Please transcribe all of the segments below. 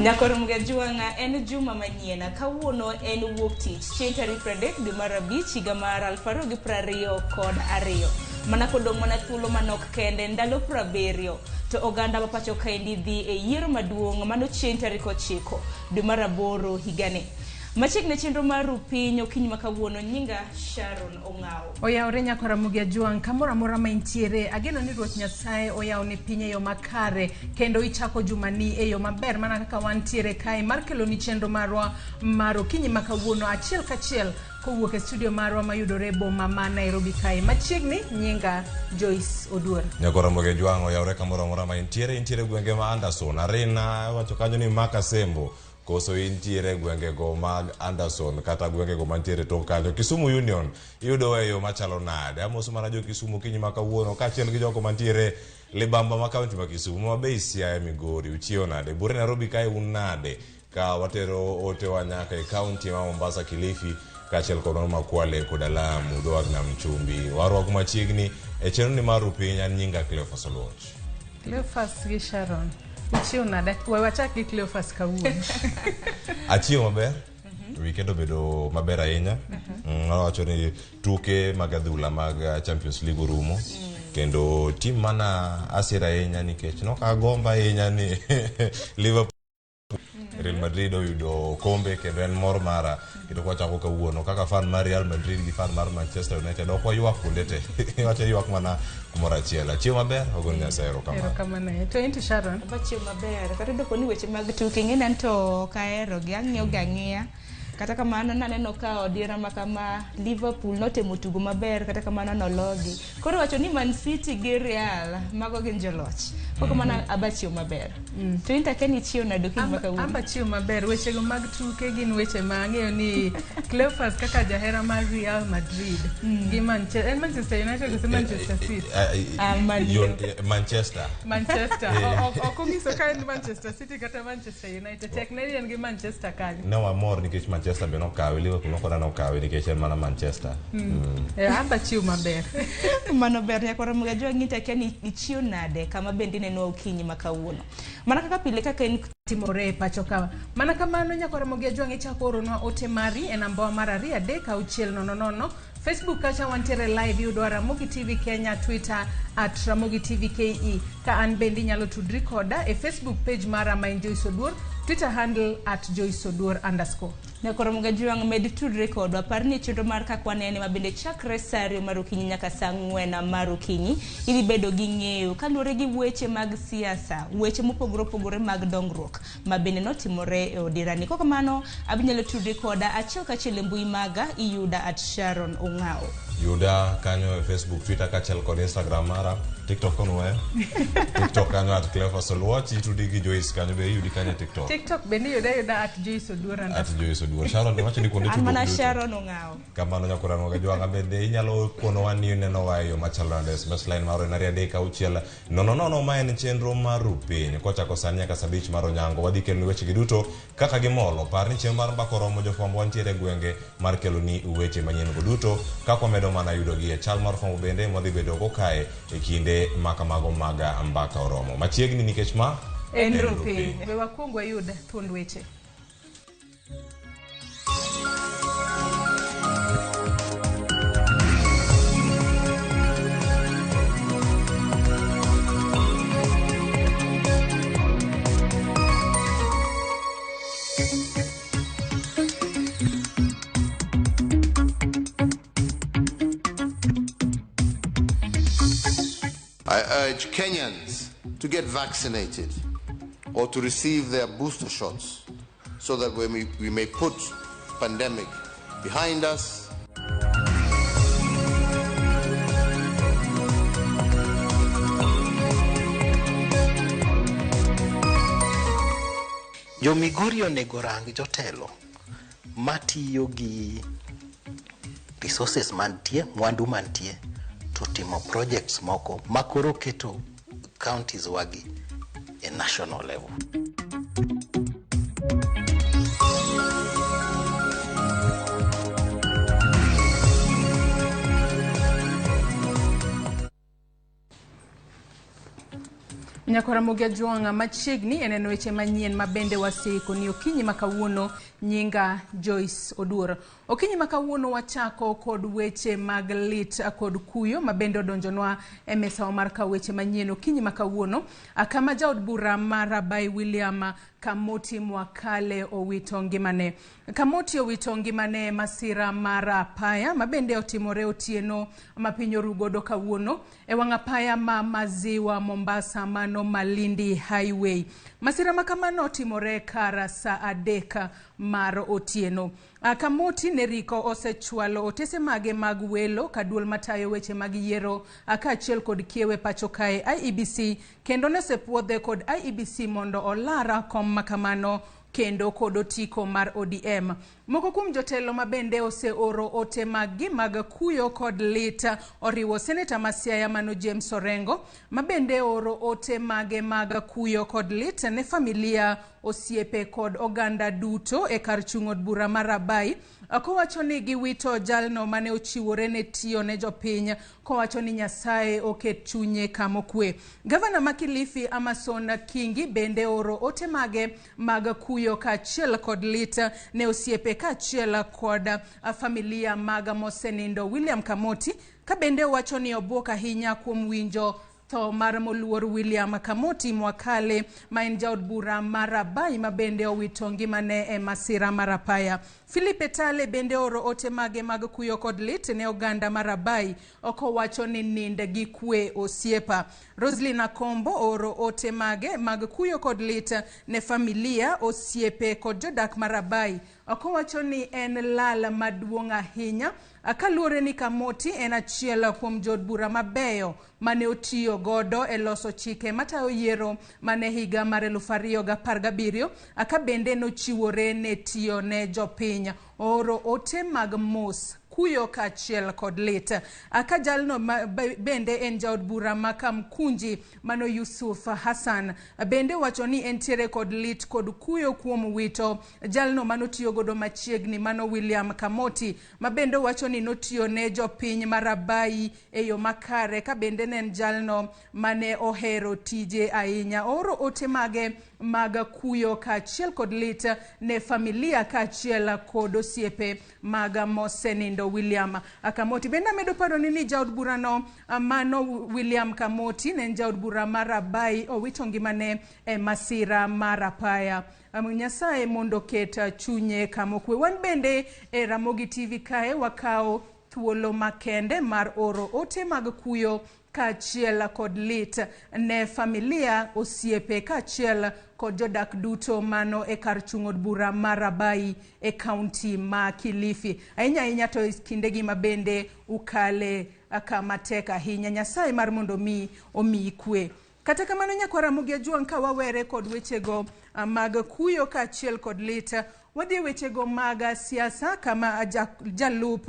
Nyakor Mgajwang'a en juma manyien. Kawuono en wuok tich chieng' tarik 30 dwe mar abich higa mar 2022. Mana kodong' mana thuolo manok kende ndalo 70 to oganda ma pacho kaendi dhi e yiero maduong' mano chieng' tarik 9 dwe mar aboro higani. Machiegni chenro mar Rupiny okinyi ma kawuono nyinga Sharon Ong'awo. Oyawore nyako Ramogi Ajwang' kamoro amora ma intiere ageno ni Ruoth Nyasaye oyawni piny e yo makare kendo ichako jumani e yo maber mana kaka wantiere kae mar keloni chenro marwa mar okinyi ma kawuono achiel kachiel kowuok e studio marwa mayudore e boma ma Nairobi kae machiegni nyinga Joyce Oduor. Nyako Ramogi Ajwang' oyawore kamoro amora ma intiere intiere gwenge ma Anderson Arena wacho kanyo ni Maka Sembo koso intiere gwengego mag Anderson kata gwengego mantiere tok kanyo Kisumu Union iyudo e yo machalo nade amoso mana jo Kisumu kinyi ma kawuono kaachiel gi jogo mantiere libamba ma kaunti ma Kisumu Homa Bay Siaya Migori uchiewo nade bure Nairobi kae un nade ka watero otewa nyaka e kaunti ma Mombasa Kilifi kaachiel kod mano ma Kwale koda Lamu dho wath nam chumbi warwako machiegni e chenro ni mar Rupiny an nyinga Cleophas Oluoch Cleophas gi Sharon uchiewo nade we wachak gi Cleophas kawuono. Achiewo maber weekend obedo maber ahinya wawacho ni tuke mag adhula mag Champions League orumo kendo tim mana asira ahinya nikech nokagombo ahinya ni Liverpool Real Madrid oyudo kombe kendo en mor mara kendo kwachako kawuono kaka fan mar Real Madrid gi fan mar Manchester United ok waywak kuonde te wacha ywak mana kumoro achiel achiewo maber ogol Nyasaye erokamano Erokamano. To in to Sharon? Abachiewo maber kata doko ni weche mag tuke ing'e ni an to ok aherogi ang'iyo ga ang'iya kata kamano naneno ka odiera ma kama Liverpool notemo tugo maber kata kamano nologi koro wacho ni Man City gi Real mago gin joloch koko mana abachiewo maber to in to akia ni ichiewo nade okinyi ma kawuono Amba chiewo maber wechego mag tuke gin weche ma ang'eyo ni Cleophas kaka jahera mar Real Madrid gi Manchester en Manchester United kose Manchester City Ah, Man U. Manchester Manchester ok onyiso ka en Manchester City kata Manchester United tek ne ni en gi Manchester kanyo ne wamor nikech Manchester be nokawe Liverpool nokoda nokawe nikech en mana Manchester Eh, amba chiewo maber mano ber nyakwara Mgajwa ng'ita akia ni ichiewo nade kama bende inenwa okinyi ma kawuono mana kaka pile kaka en timore e pacho ka mana kamano nyakwara Ramogi Ajwang' ichako oronwa ote mari e nambawa mar 2 3 6 0 0 Facebook kacha wantiere live iyudwa Ramogi TV Kenya Twitter at Ramogi TV KE ka an bende inyalo tudri koda e Facebook page mara ma en Joyce Oduor Twitter handle at Joyce Oduor underscore Nyakwara Mgajwang' med tudre kodwa par ni chenro mar kaka wanene ma bende chakre saa ariyo mar okinyi nyaka saa ang'wen mar okinyi idhi bedo gi ng'eyo kaluwore gi weche mag siasa weche mopogore opogore mag dongruok ma bende notimore e odirani kok kamano abinyalo tudri koda achiel kachiel e mbui maga iyuda at Sharon Ong'awo yuda kanyo e Facebook Twitter kaachiel kod Instagram mara TikTok kono weyo TikTok kanyo at Cleophas Oluoch itudi gi Joyce kanyo be iyudi kanyo e TikTok TikTok bende iyuda ayuda at Joyce Oduor at underscore Joyce Oduor Sharon iwacho ni kuonde an tudruok mana duto Sharon Ong'awo kamano nyakwara Mgajwang' bende inyalo konowa ni inenowa e yo machalo nade SMS line mar en 2 3 6 0 0 ma en chenro mar Rupiny kochako sani nyaka saa abich mar onyango wadhi keloni wechegi duto kaka gimolo par ni chenro mar mbaka oromo jofwambo wantiere e gwenge mar keloni weche manyien go duto kaka wamedo mana yudogi e chal mar fwambo bende mwadhi bedo go kae e kinde ma kamago mag mbaka oromo machiegni nikech ma en en Rupiny Rupiny. we wakuong wayud thuond weche I urge Kenyans to get vaccinated or to receive their booster shots so that we may put pandemic behind us. Jo Migori onego rang jotelo matiyo gi resources mantie, mwandu mantie to timo projects moko makoro keto counties wagi e national level. Nyakwar Ramogi Ajwang' machiegni e neno weche manyien ma bende waseiko ni okinyi ma kawuono. Nyinga Joyce Oduor. Okinyi ma kawuono wachako kod weche mag lit kod kuyo ma bende odonjonwa e mesawa mar kawo weche manyien okinyi ma kawuono, kama jaod bura mar Rabai William Kamoti Mwakale owito ngimane. Kamoti owito ngimane e masira mar apaya ma bende otimore otieno ma piny orugodo kawuono e wang' apaya ma Maziwa Mombasa mano Malindi Highway. Masira ma kamano otimore kar saa 3 mar otieno. Kamoti ne riko osechwalo otese mage mag welo ka duol matayo weche mag yiero kaachiel kod kiewe pacho kae IEBC, kendo nosepuodhe kod IEBC mondo olar kom makamano kendo kod otiko mar ODM. Moko kuom jotelo ma bende oseoro ote maggi mag kuyo kod lit oriwo Seneta ma Siaya mano James Orengo, ma bende oro ote mage mag kuyo kod lit ne familia, osiepe kod oganda duto e kar chung' od bura mar Rabai, kowacho ni giwito jalno mane ochiwore ne tiyo ne jopiny, kowacho ni Nyasaye oket chunye kamokwe. Gavana ma Kilifi Amason Kingi bende oro ote mage mag kuyo kaachiel kod lit ne osiepe kaachiel kod familia mag mosenindo William Kamoti, ka bende owacho ni obuok ahinya kuom winjo tho mar moluor William Kamoti Mwakale ma en jaod bura mar Rabai ma bende owito ngimane e masira mar apaya. Philip Etale bende oro ote mage mag kuyo kod lit ne oganda mar Rabai, okowacho ni nind gi kwe osiepa. Roslyn Akombo oro ote mage mag kuyo kod lit ne familia, osiepe kod jodak mar Rabai, okowacho ni en lal maduong' ahinya kaluwore ni Kamoti en achiel kuom jood bura mabeyo mane otiyo godo e loso chike matayo yiero mane higa mar 2017, ka bende nochiwore ne tiyo ne jopiny. Ooro ote mag mos, kuyo kaachiel kod lit. Ka jalno bende en jaod bura ma Kamkunji mano Yusuf Hassan bende wacho ni entiere kod lit kod kuyo kuom wito jalno manotiyo godo machiegni mano William Kamoti, ma bende wacho ni notiyo ne jopiny mar Rabai e yo makare, ka bende ne en jalno mane ohero tije ahinya. Ooro ote mage mag kuyo kaachiel kod lit ne familia kaachiel kod osiepe mag mosenindo William Kamoti. Bende amedo paro ni jaod burano mano William Kamoti ne en jaod bura mar Rabai owito ngimane e masira mar apaya. Nyasaye mondo oket chunye kamokwe. Wan bende e Ramogi TV kae wakawo thuolo makende mar oro ote mag kuyo kaachiel kod lit ne familia, osiepe kaachiel kod jodak duto mano e kar chung' od bura mar Rabai e kaunti ma Kilifi. Ahinya ahinya to kindegi ma bende ukale kama tek ahinya. Nyasaye mar mondo mi omiyi kwe. Kata kamano nyakwar Ramogi Ajwang', ka wawere kod wechego mag kuyo kaachiel kod lit, wadhi e wechego mag siasa kama jalup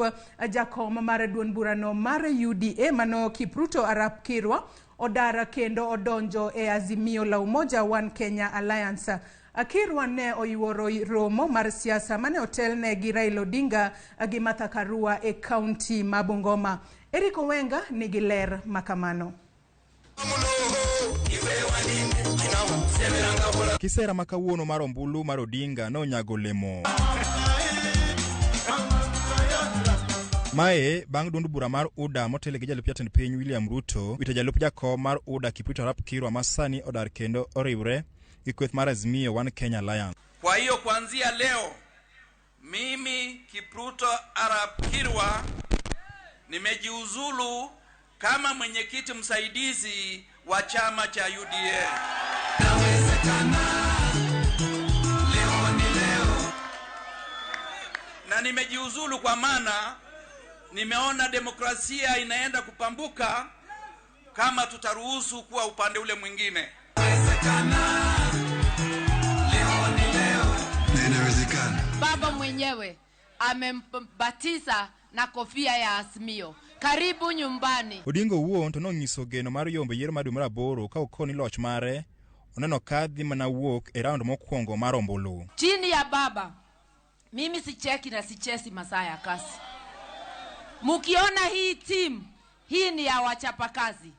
jakom mar duond burano mar UDA mano Kipruto Arap Kirwa odar kendo odonjo e Azimio la Umoja One Kenya Alliance. Kirwa ne oyuoro romo mar siasa mane otelne gi Raila Odinga gi Martha Karua e kaunti ma Bungoma. Eric Owenga nigi ler makamano. Kisera ma kawuono mar ombulu mar Odinga nonyago olemo. Mae bang' duond bura mar UDA motelo gi jalup jatend piny William Ruto wito jalup jakom mar UDA Kipruto Arap Kirwa ma sani odar kendo oriwre gi kweth mar Azimio One Kenya Alliance. Kwa hiyo kuanzia leo mimi Kipruto Arap Kirwa nimejiuzulu kama mwenyekiti msaidizi wa chama cha UDA. Na nimejiuzulu kwa maana nimeona demokrasia inaenda kupambuka kama tutaruhusu kuwa upande ule mwingine. Baba mwenyewe amembatiza na kofia ya Azimio. Karibu nyumbani. Odinga owuon to nonyiso geno mar yombo yiero mar dwe mar aboro ka okoni loch mare oneno ka dhi mana wuok e round mokwongo mar ombulu. Chini ya baba, mimi sicheki na sichesi masaa ya kazi. Mukiona hii team, hii ni ya wachapakazi.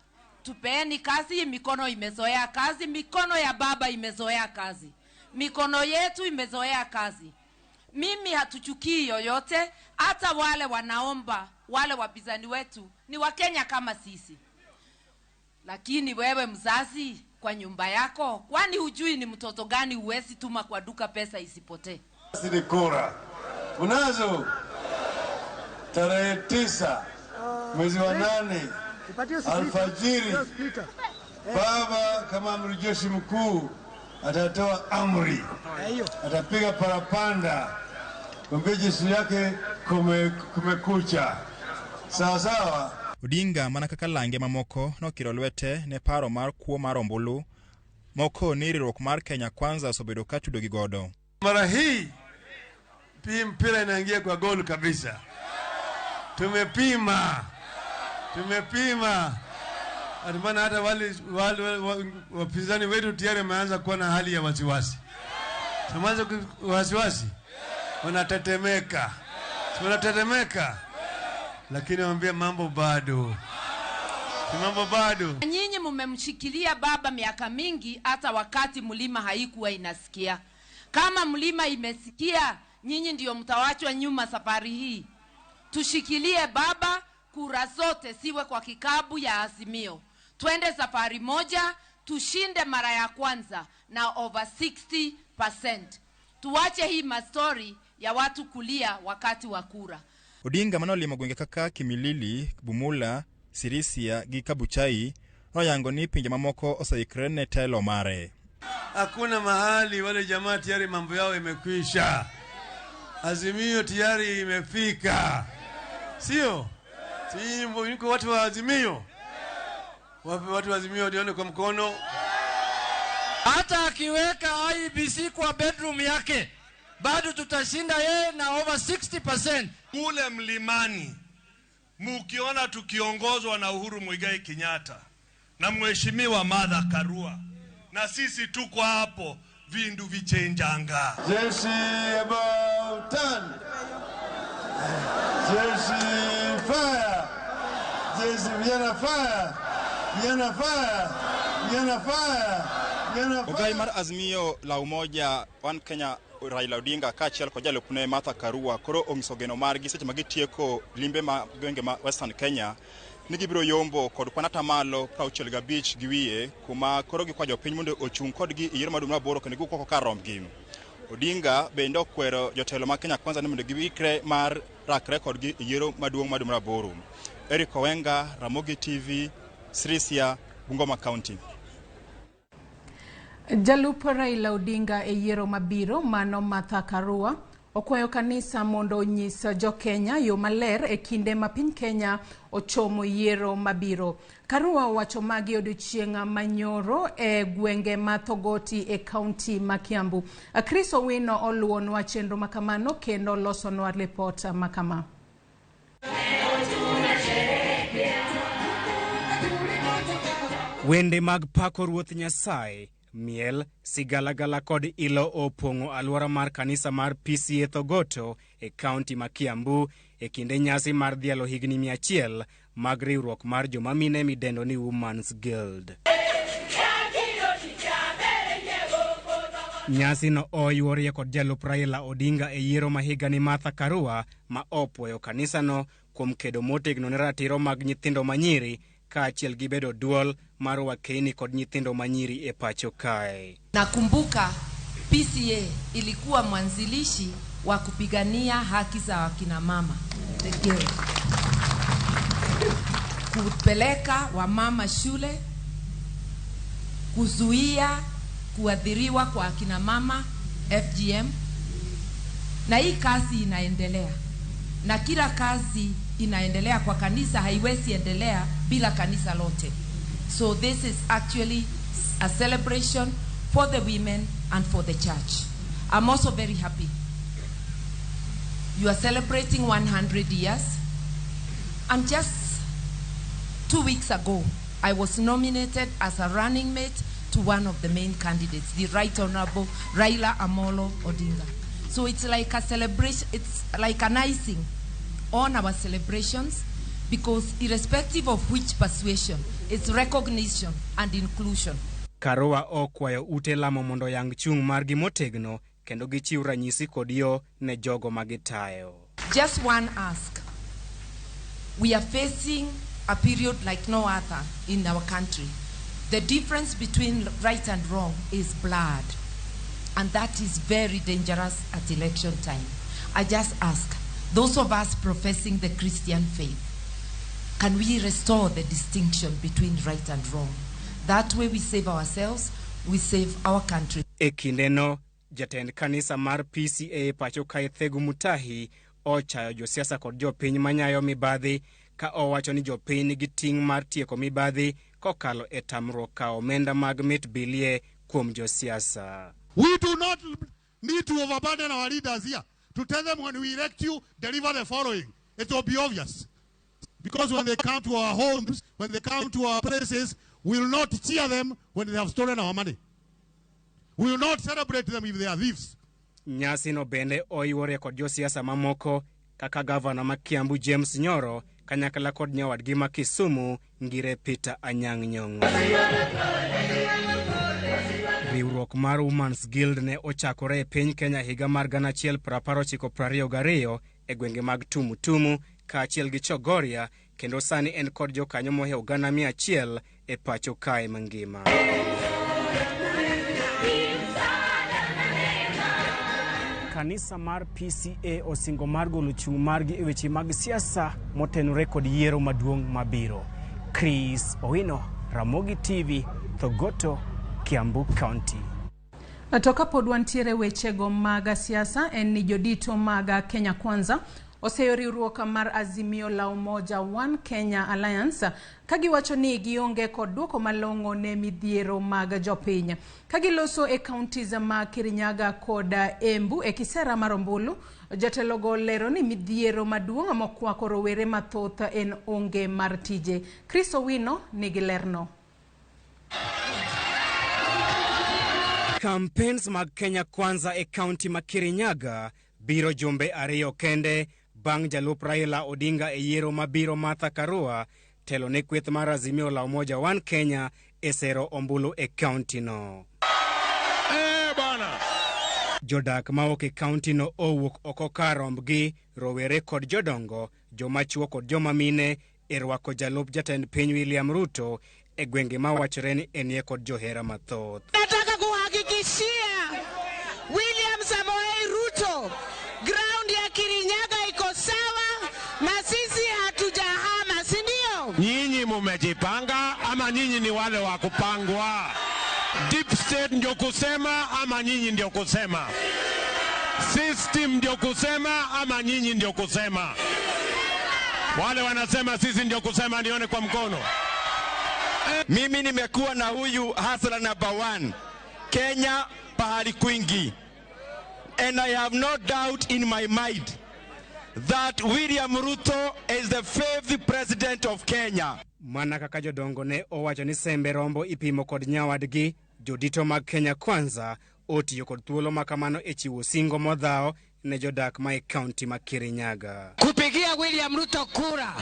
Tupeeni kazi, mikono imezoea kazi, mikono ya baba imezoea kazi, mikono yetu imezoea kazi. Mimi hatuchukii yoyote, hata wale wanaomba, wale wapinzani wetu ni Wakenya kama sisi. Lakini wewe mzazi, kwa nyumba yako, kwani hujui ni mtoto gani huwezi tuma kwa duka pesa isipotee? Ni kura unazo tarehe 9 mwezi wa 8 alfajiri, baba kama amri jeshi mkuu atatoa amri, atapiga parapanda kwambia jeshi yake kumekucha. Sawa sawa. Odinga mana kaka lange mamoko nokiro lwete ne paro mar kuo mar ombulu moko ni riwruok mar Kenya Kwanza osebedo ka tudo gi godo. Mara hii pia mpira inaingia kwa gol kabisa. Tumepima. Maana hata wale wapinzani wetu tayari wameanza kuwa na hali ya wasiwasi. Tumeanza wasiwasi. Wanatetemeka. Lakini waambie mambo bado. Mambo bado. Nyinyi mmemshikilia baba miaka mingi, hata wakati mlima haikuwa inasikia. Kama mlima imesikia, nyinyi ndio mtawachwa nyuma safari hii. Tushikilie baba, kura zote siwe kwa kikabu ya Azimio. Twende safari moja, tushinde mara ya kwanza na over 60%. Tuache hii mastori ya watu kulia wakati wa kura. Odinga manolimo gwenge kaka Kimilili, Bumula, Sirisia gi Kabuchai noyango ni pinje mamoko oseikre ne telo mare. Hakuna mahali wale jamaa tayari mambo yao imekwisha. Azimio tayari imefika. Sio? Si niko watu wa Azimio. Wapi watu wa Azimio dione kwa mkono? Hata akiweka IEBC kwa bedroom yake bado tutashinda yeye na over 60%. Kule mlimani mukiona tukiongozwa na Uhuru Muigai Kenyatta na Mheshimiwa Martha Karua, na sisi tuko hapo, vindu vichenjanga. Jeshi about turn. Jeshi fire. Jeshi vijana fire. Vijana fire. Vijana fire. Ogai mar Azimio la Umoja One Kenya Raila Odinga kaachiel kod jalupne Martha Karua koro onyiso geno margi seche ma gitieko limbe ma gwenge ma Western Kenya ni gibiro yombo kod kwan atamalo 65 gi wiye kuma koro gikwa jopiny mondo ochung' kodgi e yiero mar dwe mar aboro kendo giwuok oko kar rombgi. Odinga bende okwero jotelo mag Kenya Kwanza ni mondo giikre mar rakre kodgi e yiero maduong' mar dwe mar aboro. Eric Owenga, Ramogi TV, Sirisia, Bungoma County. Jalup Raila Odinga e yiero mabiro mano Martha Karua okwayo kanisa mondo onyis jo-Kenya yo maler e kinde ma piny Kenya ochomo yiero mabiro. Karua owacho magi odiochieng' manyoro e gwenge ma Thogoti e kaunti ma Kiambu. Chris Owino oluwonwa chenro makamano kendo losonwa ripot makama. Wende mag pako Ruoth Nyasaye, miel, sigalagala kod ilo opong'o alwora mar kanisa mar PCEA Thogoto e kaunti ma Kiambu e kinde nyasi mar dhialo higni 100 mag riwruok mar joma mine midendo ni Women's Guild. Nyasi no oyuorie kod jalup Raila Odinga e yiero ma higani Martha Karua ma opuoyo kanisano kuom kedo motegno ne ratiro mag nyithindo manyiri kaachiel gi bedo duol mar wakeni kod nyithindo manyiri e pacho kae. Nakumbuka PCEA ilikuwa mwanzilishi wa kupigania haki za wakina mama. Kupeleka wamama shule, kuzuia kuathiriwa kwa akina mama FGM. Na hii kazi inaendelea. Na kila kazi inaendelea kwa kanisa, haiwezi endelea bila kanisa lote. So this is actually a celebration for the women and for the church. I'm also very happy. You are celebrating 100 years. And just 2 weeks ago, I was nominated as a running mate to one of the main candidates, the Right Honorable Raila Amolo Odinga. So it's like a celebration, it's like an icing on our celebrations, Because irrespective of which persuasion, it's recognition and inclusion. Karua okwayo ute lamo mondo oyang chung' margi motegno kendo gichiw ranyisi kod yo ne jogo ma gitayo. Just one ask. We are facing a period like no other in our country. The difference between right and wrong is blood. And that is very dangerous at election time. I just ask, those of us professing the Christian faith, can we restore the distinction between right and wrong? That way we save ourselves, we save our country. E kindeno, jatend kanisa mar PCA pacho kae Thegu Mutahi ochayo josiasa kod jopiny manyayo mibadhi ka owacho ni jopiny nigi ting' mar tieko mibadhi kokalo e tamruok kawo omenda mag mit bilie kuom josiasa. We do not need to overburden our leaders here to tell them when we elect you, deliver the following. It will be obvious. Because when they come to our homes, when they come to our places, we will not cheer them when they have stolen our money. We will not celebrate them if they are thieves. Nyasino bende oiwore kod josiasa mamoko kaka gavana ma Kiambu James Nyoro kanyakla kod nyawadgi ma Kisumu Ngire Peter Anyang' Nyong'o. Riwruok mar Women's Guild ne ochakore e piny Kenya higa mar 1922 e gwenge mag Tumutumu kaachiel gi Chogoria kendo sani en kod jokanyo mohewo 100,000 e pacho kae mangima. Kanisa mar PCA osingo mar golo chung' margi e weche mag siasa motenore kod yiero maduong' mabiro. Chris Owino, Ramogi TV, Thogoto, Kiambu County. To kapod wantiere wechego mag siasa en ni jodito mag Kenya Kwanza oseyo riwruok mar Azimio la Umoja One Kenya Alliance ka giwacho ni gionge kod duoko malong'o ne midhiero mag jopiny. Ka giloso e counties ma Kirinyaga kod Embu e kisera mar ombulu, jotelogo lero ni midhiero maduong' mokwako rowere mathoth en onge mar tije. Chris Owino nigi lerno. Campaigns mag Kenya Kwanza e county ma Kirinyaga biro jumbe ariyo kende bang' jalup Raila Odinga e yiero mabiro Martha Karua telo ne kweth mar Azimio la Umoja One Kenya e sero ombulu e county no. Jodak mawuok e county no owuok oko kar rombgi, rowere kod jodongo, joma chuo kod joma mine e rwako jalup jatend piny William Ruto e gwenge mawachore ni enie kod johera mathoth. Nataka kuhakikishia William Samoei Ruto ground ya Kirinyaga iko sawa na sisi hatujahama, si ndio? Nyinyi mumejipanga ama nyinyi ni wale wa kupangwa? Deep state ndio kusema ama nyinyi ndio kusema? System ndio kusema ama nyinyi ndio kusema? Wale wanasema sisi ndio kusema, nione kwa mkono. Mimi nimekuwa na huyu hustler number 1 Kenya pahali kwingi, and I have no doubt in my mind that William Ruto is the 5th president of Kenya. Mana kaka jodongo ne owacho ni sembe rombo ipimo kod nyawadgi, jodito mag Kenya Kwanza otiyo kod thuolo makamano e chiwo singo modhawo ne jodak ma e county ma Kirinyaga. Kupigia William Ruto kura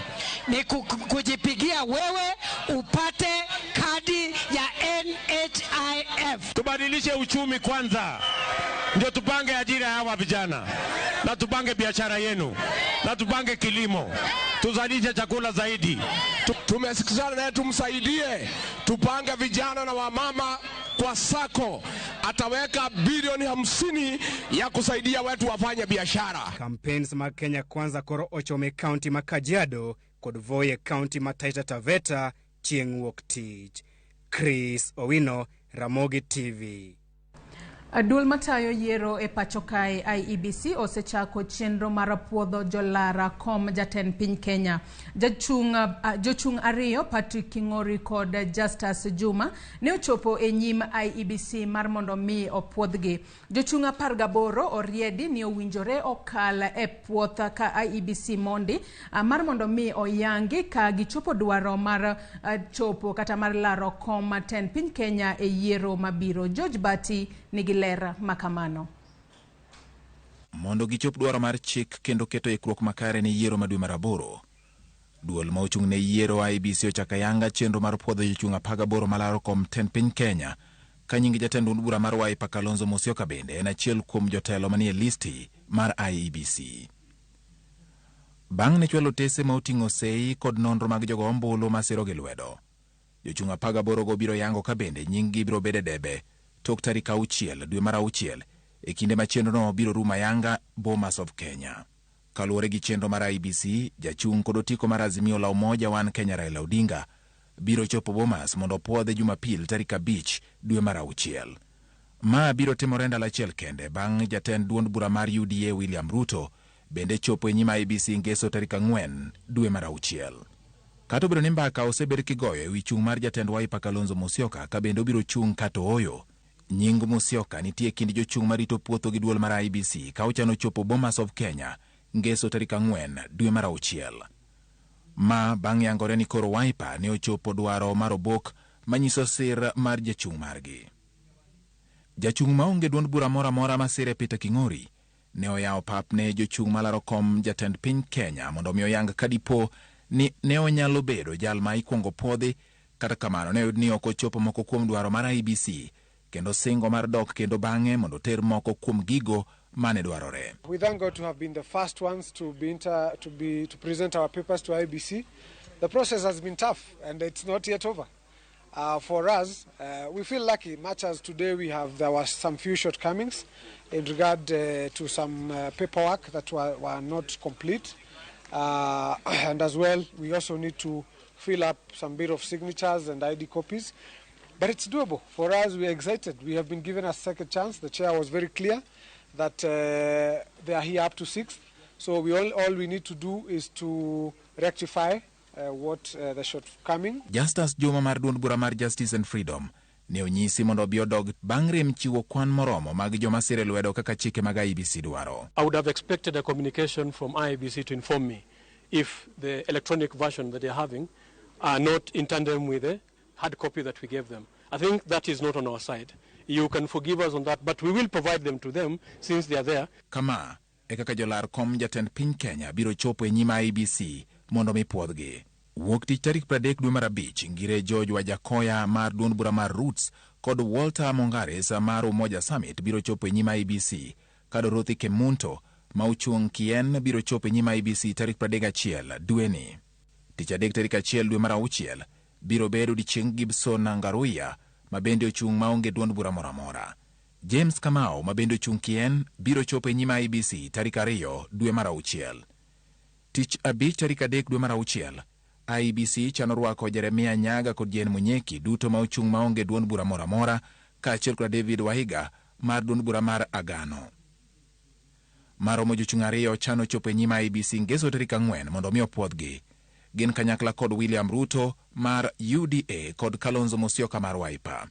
ni kujipigia wewe upate kadi ya NHIF. Tubadilishe uchumi kwanza, ndio tupange ajira ya hawa vijana, na tupange biashara yenu, na tupange kilimo, tuzalishe chakula zaidi. Tumesikizana naye tumsaidie, tupange vijana na wamama kwa sako. Ataweka bilioni 50 ya kusaidia watu wafanye biashara. Campaigns mag Kenya Kwanza koro ochome county ma Kajiado kod Voi e county ma Taita Taveta chieng' wuok tich. Chris Owino, Ramogi TV. Duol matayo yiero e pacho kae IEBC osechako chenro mar puodho jolara kom jatend piny Kenya. Jochung' ariyo Patrick King'ori kod Justus Juma ne ochopo e nyim IEBC mar mondo mi opuodhgi. Jochung' 18 oriedi ni owinjore okal e puoth ka IEBC mondi mar mondo mi oyangi ka gichopo dwaro mar chopo kata mar laro kom jatend piny Kenya e yiero mabiro. George Bati nigi ler makamano. Mondo gichop dwaro mar chik kendo keto ikruok makare ne yiero ma dwe mar 8, Duol ma ochung' ne yiero IEBC ochako ayanga chenro mar puodho jochung' 18 malaro kom tend piny Kenya ka nying jatend duond bura mar Wiper Kalonzo Musyoka bende en achiel kuom jotelo manie listi mar IEBC. Bang' ne chwalo otese ma oting'o sei kod nonro mag jogo ombulu ma sirogi lwedo. Jochung' 18 go biro yango ka bende nying-gi biro bedo e debe tok tarik 6 dwe mar 6 e kinde ma chenrono biro rumo ayanga Bomas of Kenya. Kaluwore gi chenro mar IEBC, jachung' kod otiko mar Azimio la Umoja One Kenya Raila Odinga biro chopo Bomas mondo opuodhe Jumapil tarik 5 dwe mar 6. Ma biro timore ndalo achiel kende bang' jatend duond bura mar UDA William Ruto bende chopo e nyim IEBC Ngeso tarik 4 dwe mar 6. Kata obedo ni mbaka osebed kigoyo e wi chung' mar jatend Wiper Kalonzo Musyoka ka bende obiro chung' kata ooyo, nying Musyoka nitie e kind jochung' marito puotho gi duol mar IEBC ka ochano chopo Bomas of Kenya Ngeso tarik 4 dwe mar 6. Ma bang' yangore ni koro Wiper ne ochopo dwaro mar obok manyiso sir mar jachung' margi. Jachung' maonge duond bura moro amora masire Peter King'ori ne oyawo pap ne jochung' malaro kom jatend piny Kenya mondo omi oyang ka dipo ni ne onyalo bedo jal ma ikwongo puodhi. Kata kamano ne oyud ni ok ochopo moko kuom dwaro mar IEBC kendo singo mar dok kendo bang'e mondo oter moko kuom gigo mane dwarore. We thank God to have been the first ones to be inter, to be to present our papers to IEBC. The process has been tough and it's not yet over. For us, we feel lucky, much as today we have there were some few shortcomings in regard to some paperwork that were not complete. And as well, we also need to fill up some bit of signatures and ID copies. But it's doable. For us, we are excited. We have been given a second chance. The chair was very clear that they are here up to 6th. So all we need to do is to rectify what the shortcoming. Justus Juma mar duond bura mar Justice and Freedom ne onyisi mondo obi odog bang' rem chiwo kwan moromo mag joma sire lwedo kaka chike mag IEBC dwaro. I would have expected a communication from IEBC to inform me if the electronic version that they're having are not in tandem with the hard copy that we gave them. I think that is not on our side. You can forgive us on that, but we will provide them to them since they are there. Kama e kaka jolar kom jatend piny Kenya biro chopo e nyim IEBC mondo mi puodhgi. Wuok tich tarik 30 dwe mar 5, Ngire George Wajackoyah mar duond bura mar Roots kod Walter Mongares mar Umoja Summit biro chopo e nyim IEBC, ka Dorothy Kemunto ma ochung' kien biro chopo e nyim IEBC tarik 31 dweni. Tich adek tarik 1 dwe mar 6 biro bedo odiechieng Gibson Ngaruiya ma bende ochung' maonge duond bura moro amora. James Kamau ma bende ochung' kien biro chopo e nyim IEBC tarik 2 dwe mar 6. Tich abich tarik 3 dwe mar 6, IEBC chano rwako Jeremia Nyaga kod Jane Munyeki duto ma ochung' maonge duond bura moro amora kaachiel kod David Waiga mar duond bura mar Agano. Maromo jochung' 2 chano chopo e nyim IEBC Ngeso tarik 4 mondo mi opuodhgi. Gin kanyakla kod William Ruto mar UDA kod Kalonzo Musyoka mar Wiper.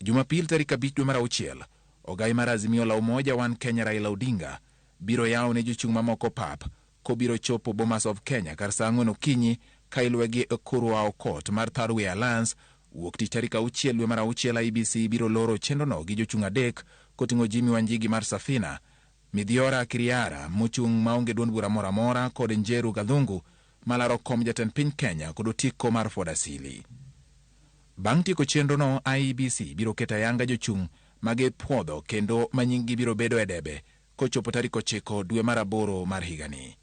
Jumapil tarik 5 dwe mar 6, ogai mar Azimio la Umoja One Kenya Raila Odinga biro yawo ne jochung' mamoko pap kobiro chopo Bomas of Kenya kar saa 4 okinyi ka iluwe gi Ekuru Aukot mar Third Way Alliance. Wuok tich tarik 6 dwe mar 6 IEBC biro loro chenrono gi jochung' 3 koting'o Jimmy Wanjigi mar Safina, Midhiora Kiriara mochung' maonge duond bura moro amora kod Njeru Gathungu malaro kom jatend piny Kenya kod otiko mar Ford Asili. Bang' tieko chenrono, IEBC biro keto ayanga jochung' magipuodho kendo ma nying-gi biro bedo e debe kochopo tarik 9 dwe mar 8 mar higani.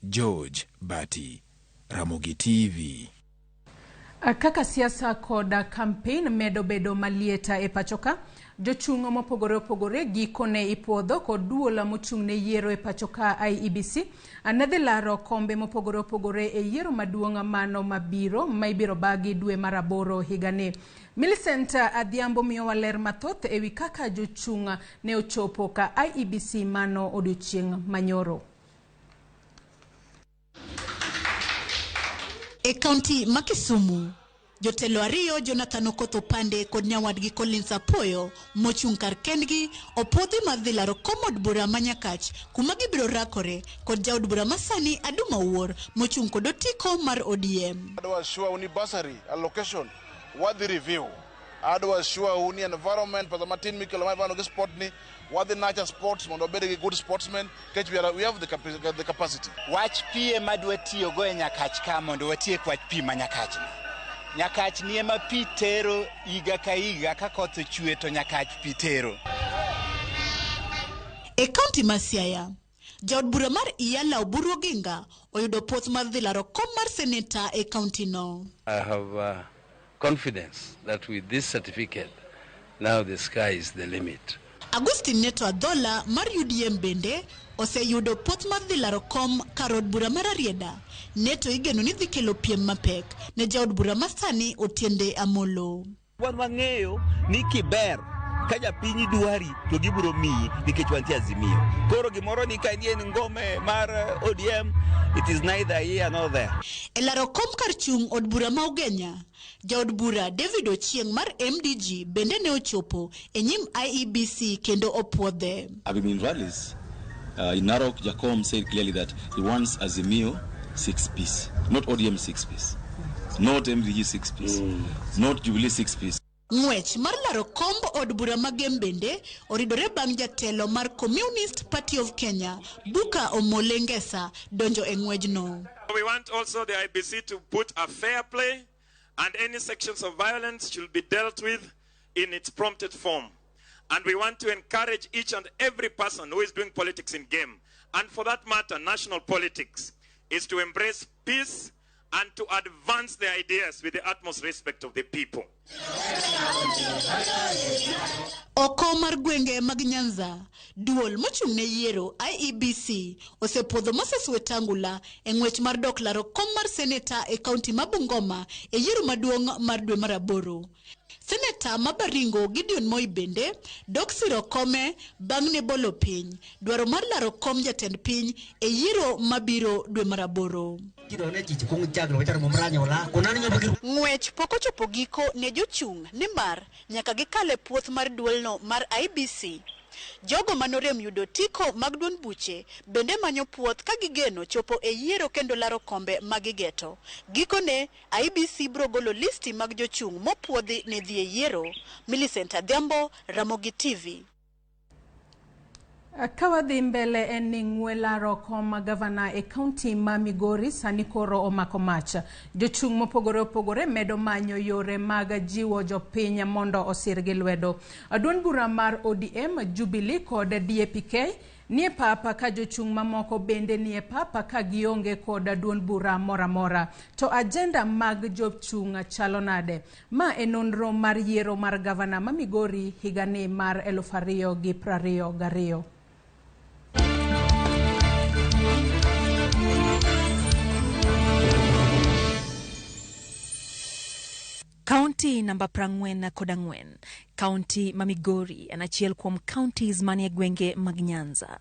George Bati, Ramogi TV. Kaka siasa kod campaign medo bedo maliet e pachoka, jochung' mopogore opogore gikone ipuodho kod duol mochung' ne yiero e pachoka IEBC ne dhi laro kombe mopogore opogore e yiero maduong' mano mabiro ma ibiro bagi dwe mar 8 higani. Millicent Adhiambo miyowa ler mathoth ewi kaka jochung' ne ochopo ka IEBC mano odiochieng' manyoro. E kaunti ma Kisumu, jotelo ariyo Jonathan Okoth Opande kod nyawadgi Collins Apoyo mochung' kar kendgi opuodhi mar dhi laro kom od bura ma Nyakach kuma gibiro rakore kod jaod bura masani Aduma Owuor mochung' kod otiko mar ODM. Adwa sure ni bursary allocation wadhi review. Adwa sure u ni environment pesa matin mikelo ma environment gi sport ni wadhi nurture sports mondo wabed gi good sportsmen nikech we have the capacity. Wach pi ema dwa tiyogo e Nyakach ka mondo watiek wach pi ma Nyakach ni. Nyakach ni ema pi tero higa ka higa ka koth ochwe to Nyakach pi tero. E kaunti ma Siaya, jaod bura mar Iyala Oburu Oginga oyudo puoth mar dhi laro kom mar seneta e kaunti no. I have confidence that with this certificate, now the sky is the limit. Agustin Neto Adhola mar UDM bende oseyudo puoth mar dhi laro kom kar od bura mar Rarieda. Neto igeno ni dhi kelo piem mapek ne jaod bura masani Otiende Amolo. Wan wang'eyo ni kiber ka japiny dwari to gibiro miyi nikech wantie Azimio. Koro gimoro ni ka en ngome mar ODM, it is neither here nor there. E laro kom kar chung' od bura ma Ugenya, jaod bura David Ochieng' mar MDG bende ne ochopo e nyim IEBC kendo opuodhe. I've been in rallies. In Narok, Jacom said clearly that he wants Azimio 6-piece, not ODM 6-piece, not MDG 6-piece, not Jubilee 6-piece. Ng'wech mar laro komb od bura ma Gem bende oridore bang' jatelo mar Communist Party of Kenya Buka Omole Ngesa donjo e ng'wejno. We want also the IBC to put a fair play, and any sections of violence should be dealt with in its prompted form. And we want to encourage each and every person who is doing politics in Gem, and for that matter, national politics, is to embrace peace and to advance their ideas with the utmost respect of the people. Oko mar gwenge mag Nyanza, duol mochung' ne yiero IEBC osepuodho Moses Wetangula e ng'wech mar dok laro kom mar seneta e kaunti ma Bungoma e yiero maduong' mar dwe mar aboro. Seneta ma Baringo Gideon Moi bende dok siro kome bang' ne bolo piny dwaro mar laro kom jatend piny e yiero mabiro dwe mar aboro. Ng'wech pok ochopo giko ne jochung' nimar nyaka gikal e puoth mar duolno mar IBC. Jogo manorem yudo tiko mag duond buche bende manyo puoth ka gigeno chopo e yiero kendo laro kombe magigeto. Gikone, IBC biro golo listi mag jochung' mopuodhi ne dhi e yiero. Millicent Adhiambo, Ramogi TV. Ka wadhi mbele en ni ng'we laro kom gavana e kaunti ma Migori sani koro omako mach. Jochung' mopogore opogore medo manyo yore mag jiwo jopiny mondo osirgi lwedo. Duond bura mar ODM, Jubilee kod DAPK nie papa ka jochung' mamoko bende nie papa ka gionge kod duond bura moro amora. To agenda mag jochung' chalo nade? Ma e nonro mar yiero mar gavana ma Migori higani mar 2022. Kaunti namba 44, kaunti ma Migori en achiel kuom counties manie gwenge mag Nyanza.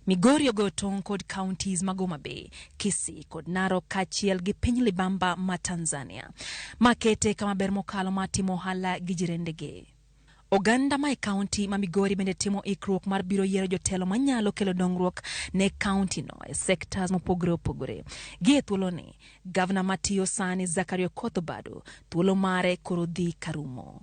Migori ogoyo tong' kod counties mag Homa Bay, Kisii kod Narok kaachiel gi piny Libamba ma Tanzania. Ma kete kama ber mokalo mar timo ohala gi jirendege. Oganda ma e kaunti ma Migori bende timo ikruok mar biro yiero jotelo manyalo kelo dongruok ne kaunti no e sectors mopogore opogore. Gi e thuoloni, gavana matiyo sani Zachary Okoth Obado thuolo mare koro dhi karumo.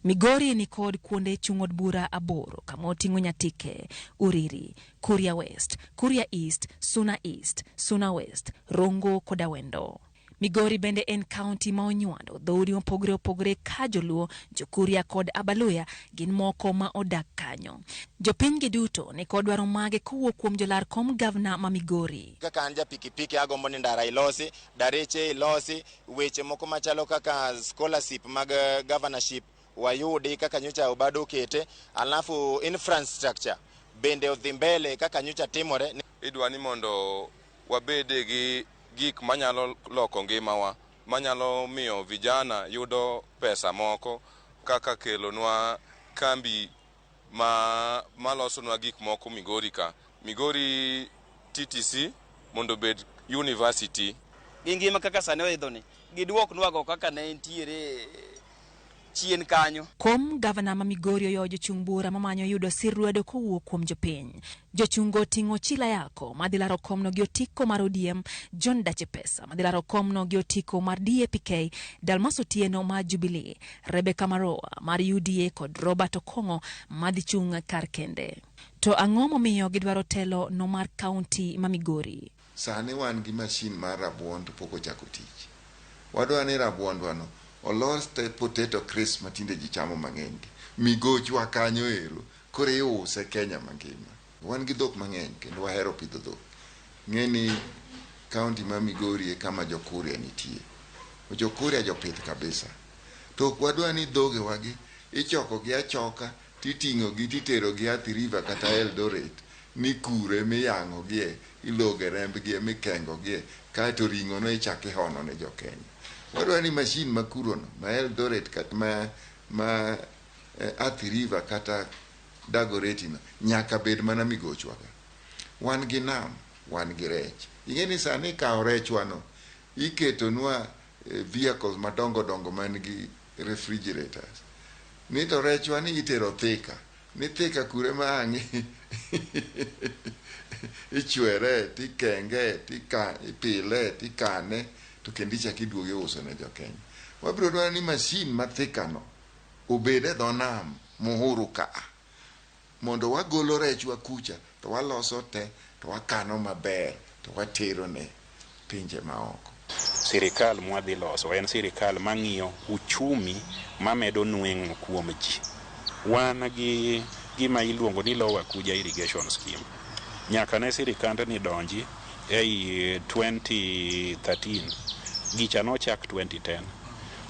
Migori ni kod kuonde chung' od bura 8 kama oting'o Nyatike, Uriri, Kuria West, Kuria East, Suna East, Suna West, Rongo kod Awendo. Migori bende en kaunti ma onywando dhoudi mopogore opogore ka Joluo, Jokuria kod Abaluya gin moko ma odak kanyo. Jopiny gi duto ni kod dwaro mage kowuok kuom jolar kom gavana ma Migori. Kaka an ja pikipiki agombo ni ndara ilosi, dareche ilosi, weche moko machalo kaka scholarship mag governorship wayudi kaka nyocha Obado okete, alafu infrastructure bende odhi mbele kaka nyocha timore. Idwa ni mondo wabede gi gik manyalo loko ngimawa, manyalo miyo vijana yudo pesa moko, kaka kelonwa kambi malosonwa gik moko Migori ka. Migori TTC mondo obed university. Gi ngima kaka sani oidho ni, giduoknwago kaka ne nitiere chien kanyo. Kom gavana ma Migori oyawo jochung' bura mamanyo yudo sir lwedo kowuok kuom jopiny. Jochungo oting'o Chila Yako madhi laro komno gi otiko mar ODM, John Dache Pesa madhi laro komno gi otiko mar DAPK, Dalmas Otieno mar Jubilee, Rebecca Maroa mar UDA kod Robert Okong'o madhi chung' kar kende. To ang'o momiyo gidwaro telo no mar kaunti ma Migori? Sani wan gi mashin mar rabuon to pok ochako tich. Wadwa ni rabuondwa no olos te potato crisp matinde ji chamo mang'eny gi. Migochwa kanyo ero koro iuse Kenya mangima. Wan gi dhok mang'eny kendo wahero pidho dhok. Ng'e ni kaunti ma Migori e kama jokuria nitie. Jokuria jopith kabisa. To ok wadwa ni dhogewa gi ichoko gi achoka titing'o gi titero gi Athi River kata Eldoret ni kure miyang'o gie iloge rembgi mikengo gie kaeto ring'o no ichako ihono ne jokenya. Wadwa ni mashin ma kuro no ma Eldoret kata ma Athi River kata Dagoretti no nyaka bed mana migochwa ka. Wan gi nam, wan gi rech. Ing'e ni sani ikawo rechwa no iketonwa vehicles madongo dongo man gi refrigerators. Ni to rechwa ni itero Thika. Ni Thika kure ma ang' ichwere tikenge ipile tikane to kendo ichako iduogo iuso ne jokenya. Wabiro dwaro ni mashin ma Thika no obed e dho nam Muhuru ka mondo wagolo rechwa kucha to waloso te to wakano maber to watero ne pinje maoko. Sirikal mwadhi loso en sirikal mang'iyo uchumi mamedo nweng'o kuom ji. Wan gi gima iluongo ni Lower Kuja Irrigation Scheme. Nyaka ne sirikandni donji ei 2013, gicha nochak 2010.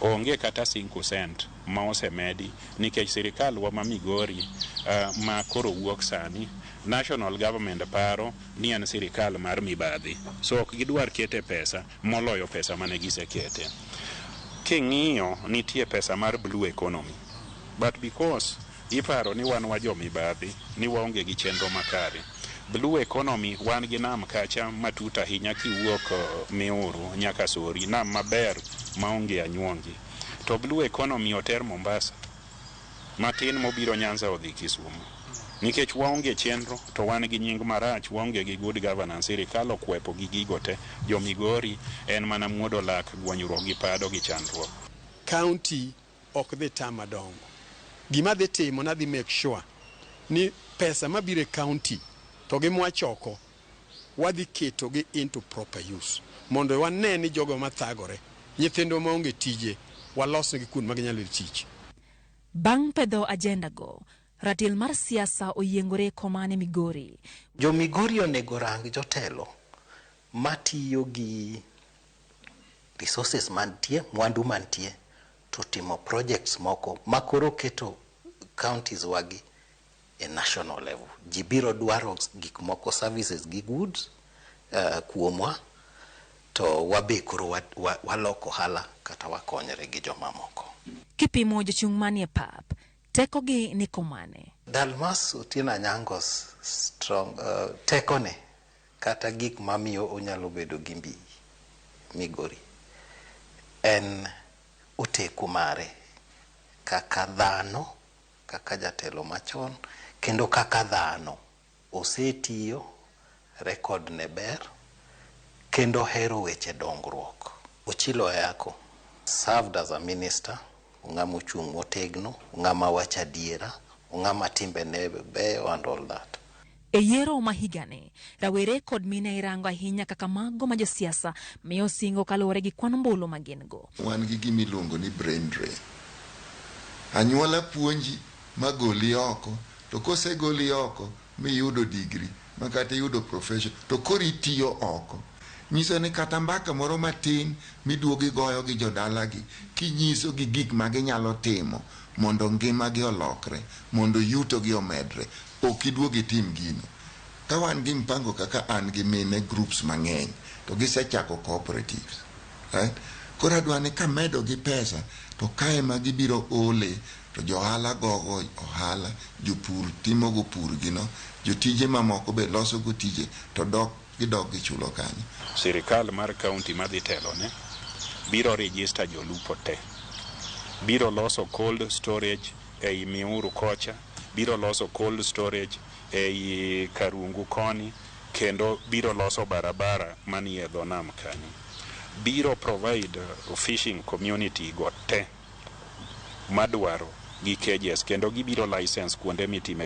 Onge kata 5 cent ma osemedi nikech sirikal wa ma Migori ma koro wuok sani, national government paro ni en sirikal mar mibadhi. So ok gidwar kete pesa moloyo pesa mane gisekete. King'iyo nitie pesa mar blue economy. But because iparo ni wan wa jomibadhi, ni waonge gi chenro makare. Blue economy wan gi nam kacha matut ahinya kiwuok Miuru nyaka Sori, nam maber maonge anyuongi. To blue economy oter Mombasa, matin mobiro Nyanza odhi Kisumu. Nikech waonge chenro to wan gi nying marach, waonge gi good governance, sirikal okwepo gi gigo te. Jo Migori en mana muodo lak, gwonyruok gi pado gi chandruok. County ok dhi tama dongo. Gima dhi timo nadhi make sure ni pesa mabiro e county to gi mwachoko wadhi keto gi into proper use mondo wane ni jogo mathagore, nyithindwa maonge tije, walosnegi kuond ma ginyalo yudo tich. Bang' pedho agenda go, ratil mar siasa oyiengore komane Migori. Jo Migori onego rang jotelo matiyo gi resources mantie, mwandu mantie, to timo projects moko makoro keto counties wagi e national level. Ji biro dwaro gik moko, services gi goods kuomwa, to wabe koro waloko ohala kata wakonyre gi jomamoko. Kipimo jochung' manie pap, tekogi ni komane. Dalmas Otieno Anyango strong tekone kata gik mamiyo onyalo bedo gi mbi Migori en oteku mare kaka dhano, kaka jatelo machon, kendo kaka dhano osetiyo, rekod ne ber, kendo hero weche dongruok. Ochilo Ayako served as a minister, ng'ama ochung' motegno, ng'ama wacho adiera, ng'ama timbene beyo and all that. E yiero ma higani, rawere kod mine irango ahinya kaka mago ma josiasa miyo singo kaluwore gi kwan ombulu ma gin go. Wan gi gima iluongo ni brain drain. Anyuola puonji magoli oko, to kosegoli oko miyudo degree ma kata iyudo profession to koro itiyo oko. Nyiso ni kata mbaka moro matin miduogo igoyo gi jodalagi kinyiso gi gik ma ginyalo timo mondo ngimagi olokre, mondo yutogi omedre, ok iduog itim gino. Ka wan gi mpango kaka an gi mine groups mang'eny to gisechako cooperatives. Right? Koro adwa ni kamedo gi pesa to kae ma gibiro ole to johala gogo ohala, jopur timogo purgino, jotije mamoko be loso go tije to dok gidok gichulo kanyo. Sirikal mar county madhi telone biro register jolupo te. Biro loso cold storage ei Miuru kocha, biro loso cold storage ei Karungu koni, kendo biro loso barabara manie dho nam kanyo. Biro provide fishing community go te madwaro gi cages kendo gibiro license kuonde mitime.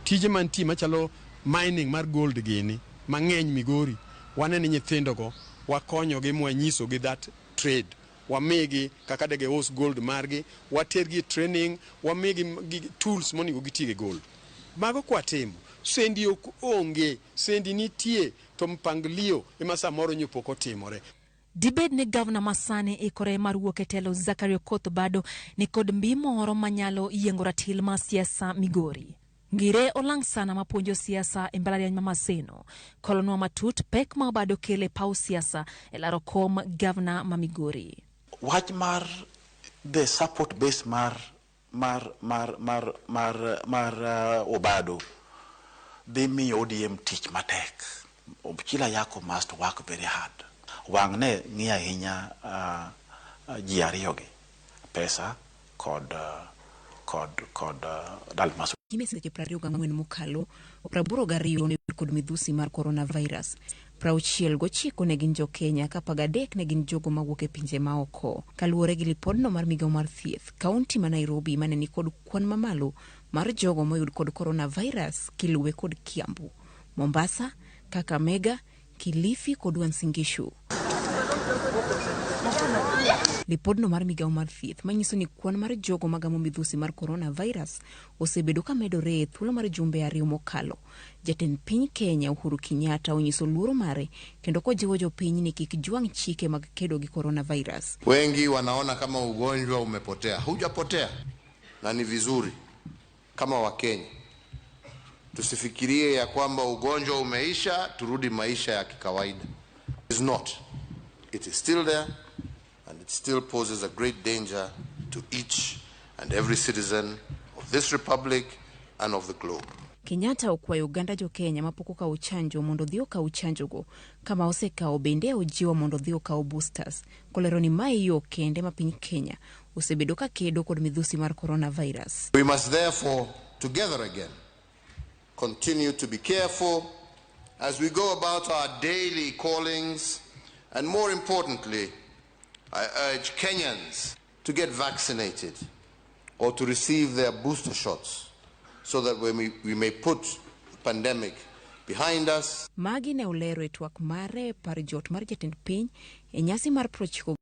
Tije mantie machalo mining mar gold gini mang'eny Migori, wane ni nyithindogo wakonyogi mwanyisogi that trade, wamigi kaka de gius gold margi, watergi e training, wamigi tools monego giti gi gold. Mago kwatimo, sendi ok onge, sendi nitie to mpangilio ema samoro nyo pok otimore. Dibed ni gavana masani ikore mar wuok e telo Zachary Okoth Obado ni kod mbi moro manyalo yiengo ratil mar siasa Migori. Ngire Olang' Sana mapuonjo siasa e mbalariany ma Maseno kolonwa matut pek ma Obado kelo e paw siasa e laro kom gavana ma Migori. Wach mar the support base mar mar mar mar mar mar Obado dhi miyo ODM tich matek. Chila Yako must work very hard. Wang' ne ng'i ahinya ji ariyogi, pesa kod kod kod Dalmas. Kime seche 24 mokalo, 82 ne kod midhusi mar coronavirus. 69 ne gin jo Kenya ka 13 ne gin jogo mawuok e pinje maoko. Kaluwore gi lipodno mar migawo mar thieth, kaunti ma Nairobi mane nikod kwan mamalo mar jogo moyud kod coronavirus kiluwe kod Kiambu, Mombasa, Kakamega, Kilifi kod Uasin Gishu. Lipodno mar migawo mar thieth manyiso ni kwan mar jogo magamo midhusi mar coronavirus osebedo ka medore e thuolo mar jumbe 2 mokalo. Jatend piny Kenya Uhuru Kenyatta onyiso luoro mare kendo kojiwo jopiny ni kik jwang' chike mag kedo gi coronavirus. Wengi wanaona kama ugonjwa umepotea. Hujapotea, na ni vizuri kama Wakenya tusifikirie ya kwamba ugonjwa umeisha turudi maisha ya kikawaida. It is not. It is still there and it still poses a great danger to each and every citizen of this republic and of the globe. Kenyatta okwayo oganda jo Kenya mapok okawo chanjo mondo odhi okaw chanjogo. Kama osekawo bende ojiwo mondo odhi okaw boosters. Kolero ni mae yo kende ma piny Kenya osebedo ka kedo kod midhusi mar coronavirus. We must therefore together again continue to be careful as we go about our daily callings, and more importantly, I urge Kenyans to get vaccinated or to receive their booster shots so that we may put the pandemic behind us. Magi ne olero e twak mare par jot mar jatend piny e nyasi mar 90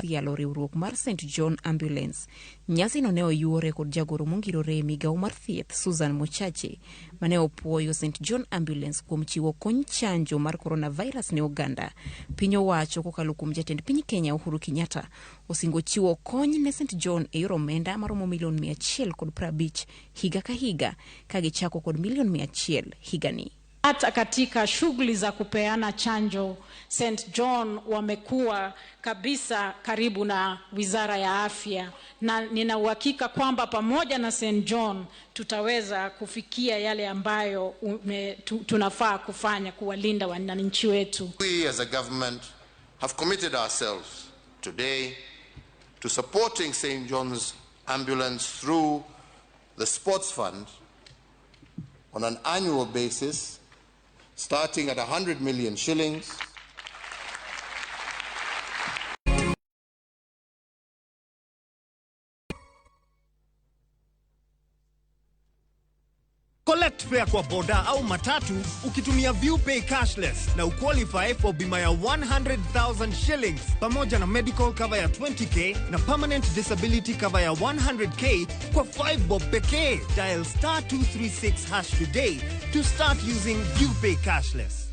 yalo riwruok mar St John Ambulance. Nyasi no ne oyuore kod jagoro mongirore e migawo mar thieth Susan Mochache mane opuoyo St John Ambulance kuom chiwo kony chanjo mar coronavirus ne oganda. Piny owacho kokalo kuom jatend piny Kenya Uhuru Kenyatta osingo chiwo kony ne St John e yor omenda maromo milion 150 higa ka higa ka gichako kod milion 100 higani. Hata katika shughuli za kupeana chanjo, St John wamekuwa kabisa karibu na Wizara ya Afya, na nina uhakika kwamba pamoja na St John tutaweza kufikia yale ambayo tunafaa kufanya kuwalinda wananchi wetu. We as a government have committed ourselves today to supporting St John's Ambulance through the Sports Fund on an annual basis, starting at 100 million shillings. Collect fare kwa boda au matatu ukitumia ViewPay cashless na uqualify for bima ya 100,000 shillings pamoja na medical cover ya 20k na permanent disability cover ya 100k kwa 5 bob pekee. Dial star 236# today to start using ViewPay cashless.